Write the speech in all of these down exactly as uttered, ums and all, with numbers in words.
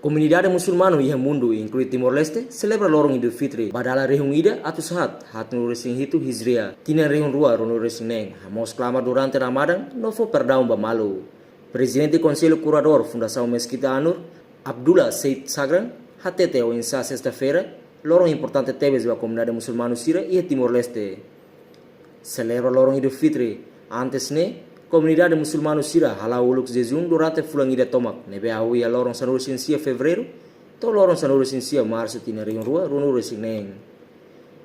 Komunidade musulmanu iha mundu, inklui Timor-Leste, selebra loron Idul Fitri ba dala rihun ida atus haat haatnulu-resin-hitu Hijriah, tinan rihun rua ruanulu-resin-neen, hamoos klamar durante Ramadan no fó perdaun ba malu. Prezidente Konsellu Kuradór Fundasaun Meskita An-Nur, Abdullah Said Sagran, hatete oinsá sesta-feira loron importante tebes ba komunidade musulmanu sira iha Timor-Leste. Selebra loron Idul Fitri antes ne'e, komunidade musulmanu sira hala'o uluk jejún durante fulan ida tomak, ne'ebé hahú iha loron sanulu-resin-sia Fevereiru to'o loron sanulu-resin-sia Marsu tinan rihun rua ruanulu-resin-neen.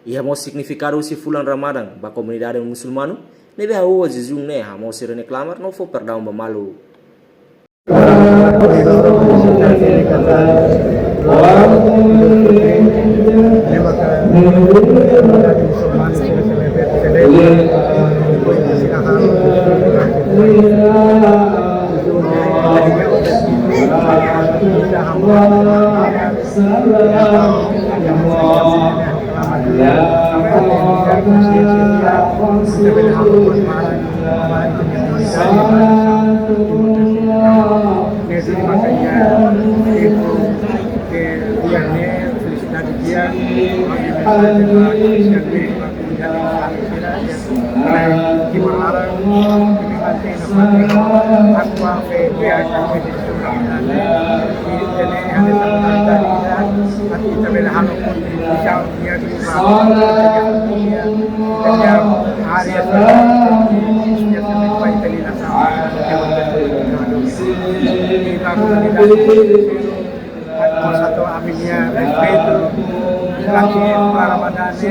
Iha mós signifikadu husi fulan Ramadan ba komunidade musulmanu, ne'ebé hahú ho jejún ne'e hamoos sira-nia klamar no fó perdaun ba malu. Atu satu ami-nia respeitu, lagi para Ramadan ne'e,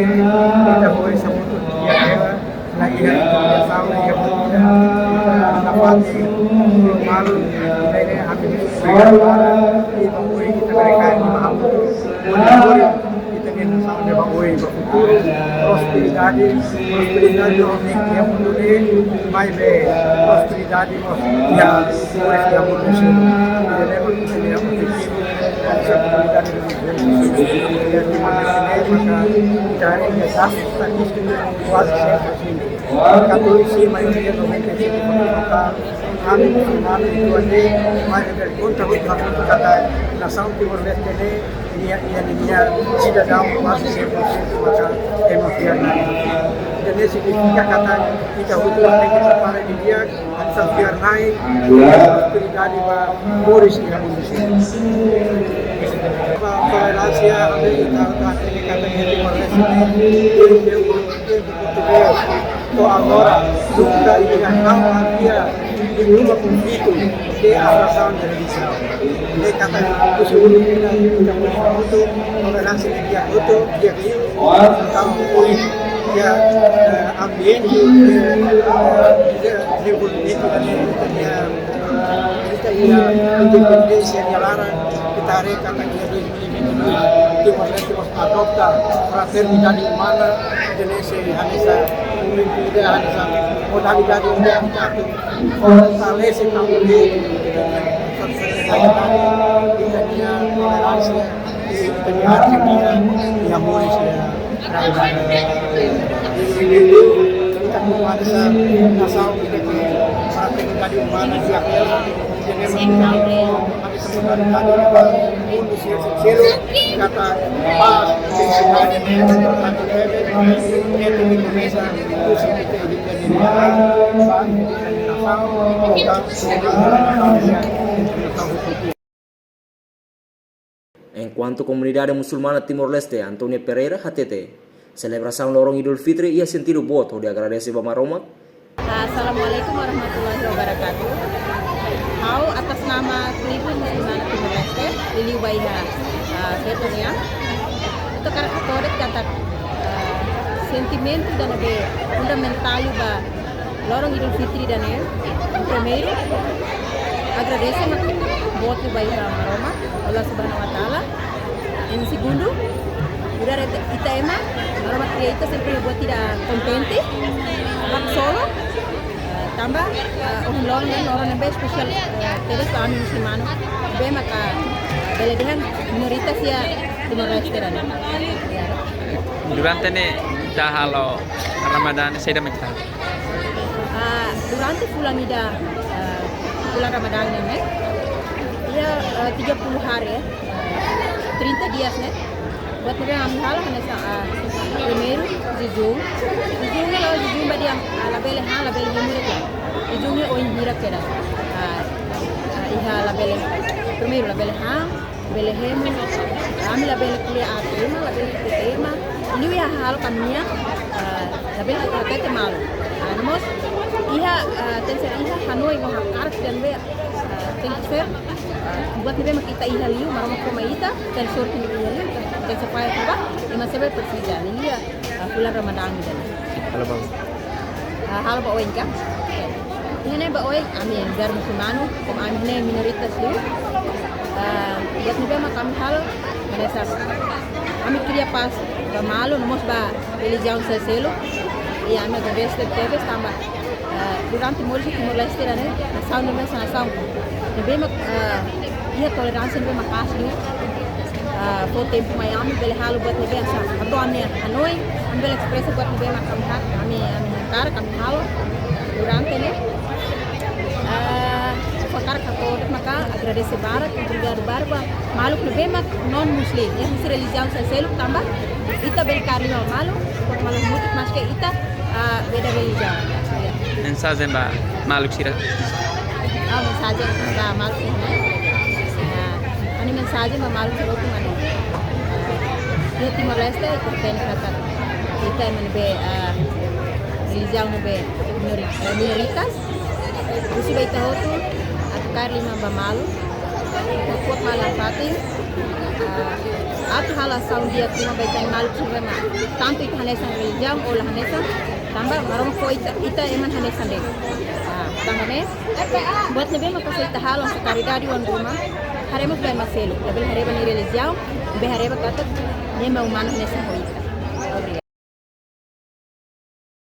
ita boi sabutu dia dewa, na iha itu dia sama, iha itu dia, na pati, malu, ita ini ami-nia respeitu, ita boi, ita mereka ini maaf. Ita-nia nasaun ne'e ba oin, ba futuru, prosperidade, prosperidade no nia mundu ne'e, maibé prosperidade no nia, pois, nia mundu sira. Ida-ne'e mak ita-nia objetivu, ita-nia komunidade no nia mundu sira. Ita-nia maka ita haree estatístika kuaze sempre asin. Katóliku, maioria noventa e cinco por cento, ami musulmanu, ita haree, maibé konta hotu, katak nasaun Timor-Leste ne'e, nia, nia, nia sidadaun kuaze cem por cento maka ema fiar-na'in. Entaun ne'e signifika katak ita hotu tenke prepara didi'ak, atu fiar-na'in, prosperidade ba moris iha mundu sira. Ba toleránsia, ami ita, ita hatene katak iha Timor-Leste ne'e, tempu portugés to'o agora, nunka iha, não havia nenhuma konflitu de relasaun de relijiaun. Ne'e katak husi uluk ita, ita boi sabutu, toleránsia ne'e di'ak hotu, di'ak liu, entaun, iha, eh, ambiente, eh, eh, dezenvolvimentu ita-nia, ita-nia, ita-nia independénsia nia laran, ita haree katak iha dois mil e vinte e dois, Timor-Leste mós adota fraternidade umana, entaun ne'e hanesan momentu ida, hanesan modalidade ida atu fortalese tan ita-nia fraternidade, ita-nia toleránsia, ita-nia harmonia, ita-nia amor, ita-nia ita komu hanesan nasaun ita-nia fraternidade umana, ita-nia hanesan solidariedade ba mundu sira seluk, katak pás, felisidade, importante tebes, ita tenke komesa husi ita-nia, ba ita-nia nasaun, ita-nia nasaun. Enkuantu komunidade musulmana Timor-Leste, António Pereira, hatete, selebrasaun loron Idul Fitri iha sentidu boot hodi agradese ba Maromak. Assalamualaikum warahmatullahi wabarakatuh. Ha'u atas nama tribu musulmana Timor-Leste, liuliu ba iha, ah, feto nian, ita hakarak hatete katak, ah, sentimentu ida ne'ebé fundamentál ba loron Idul Fitri ida-ne'e, primeiru, agradese mak boot ba iha Maromak, Allah Subhanahu wa Taala. Em segundu, ita, ita ema, Maromak kria ita sempre buat ida kontente, mak solo, eh, tanba, eh, ohin loron ne'e, loron ne'ebé espesiál, eh, tebes ba ami musulmanu, ne'ebé maka bele dehan minoritas iha Timor-Leste ida-ne'e. Durante ne'e ita halo Ramadan, saida mak ita halo? Ah, durante fulan ida, ah, fulan Ramadan ne'e, Ya, eh, tiga puluh hari, ya. Trinta dias, ne'e. Buat ne'ebé ami halo hanesan, ah, primeiru, jejún. Jejún ne'e la'ós jejún ba dehan, ah, labele han, labele hemu de'it. Jejún ne'e oin hirak kedas. Ah, ah, iha labele, primeiru labele han, labele hemu, ami labele ko'alia atu ema, labele ko'alia ema. Liu iha halo kamiña, ah, labele hatete malu. Ah, no mós, iha, ah, tenke ser iha hanoin no hakarak dehan be, ah, tenke ser, ah, buat ne'ebé mak ita iha liu, Maromak fó mai ita, tenke sorte nia iha liu, tenke ser faya kuba, ema sira be presiza, ne'e iha, ah, fulan Ramadan ida-ne'e. Halo bang. Ah, halo ba oin ka? Iha ne'e ba oin, ami nu'udar musulmanu, komu ami ne'e minoritas liu. Ah, buat ne'ebé mak ami halo, hanesan ami kria pás ba malu, no mós ba relijiaun sira seluk. I ami agradese tebes tanba, ah, durante moris iha Timor-Leste ne'e, nasaun ne'e hanesan nasaun ne'ebé mak, ah, iha toleránsia ne'ebé maka'as liu. Ah, fó tempu mai ami bele halo buat ne'ebé hanesan, atu ami hanoin, ami bele espresa buat ne'ebé mak ami hak, ami, ami hakarak, ami halo durante ne'e. Ah, hakarak hato'o de'it maka agradese barak, obrigadu barak ba maluk ne'ebé mak non muslim, iha husi relijiaun sira seluk tanba ita bele kaer liman ba malu, buat malu mutu maske ita, ah, beda relijiaun. Ya. Mensajen ba maluk sira. Ah, mensajen ba maluk sira. Ah, ami mensajen ba maluk sira hotu mane. Iha Timor-Leste, ita hatene katak ita ema ne'ebé, ah, relijiaun ne'ebé minori-, eh, minoritas. Husu ba ita hotu, atu kaer liman ba malu, atu kuat malu nafatin, ah, atu halo asaun di'ak liman ba ita-nia maluk sira ne'ebé mak, tantu ita hanesan relijiaun ou la hanesan, tanba Maromak fó ita, ita ema hanesan de'it. Ah, tanba ne'e, buat ne'ebé mak ita halo hanesan karidade oan ruma, haree mós ba ema seluk, labele haree ba nia relijiaun, maibé haree ba katak ne'e mak umanu hanesan ho ita. Obrigadu.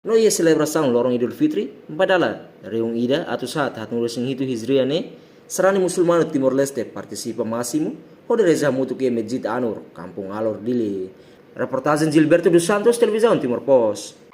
No iha selebrasaun loron Idul Fitri, ba dala rihun ida atus haat haatnulu-resin-hitu Hijriah ne'e, sarani musulmanu Timor-Leste partisipa másimu hodi reza hamutuk iha Masjid Anur, Kampung Alor, Dili. Reportajen Gilberto dos Santos, Televizaun Timor Post.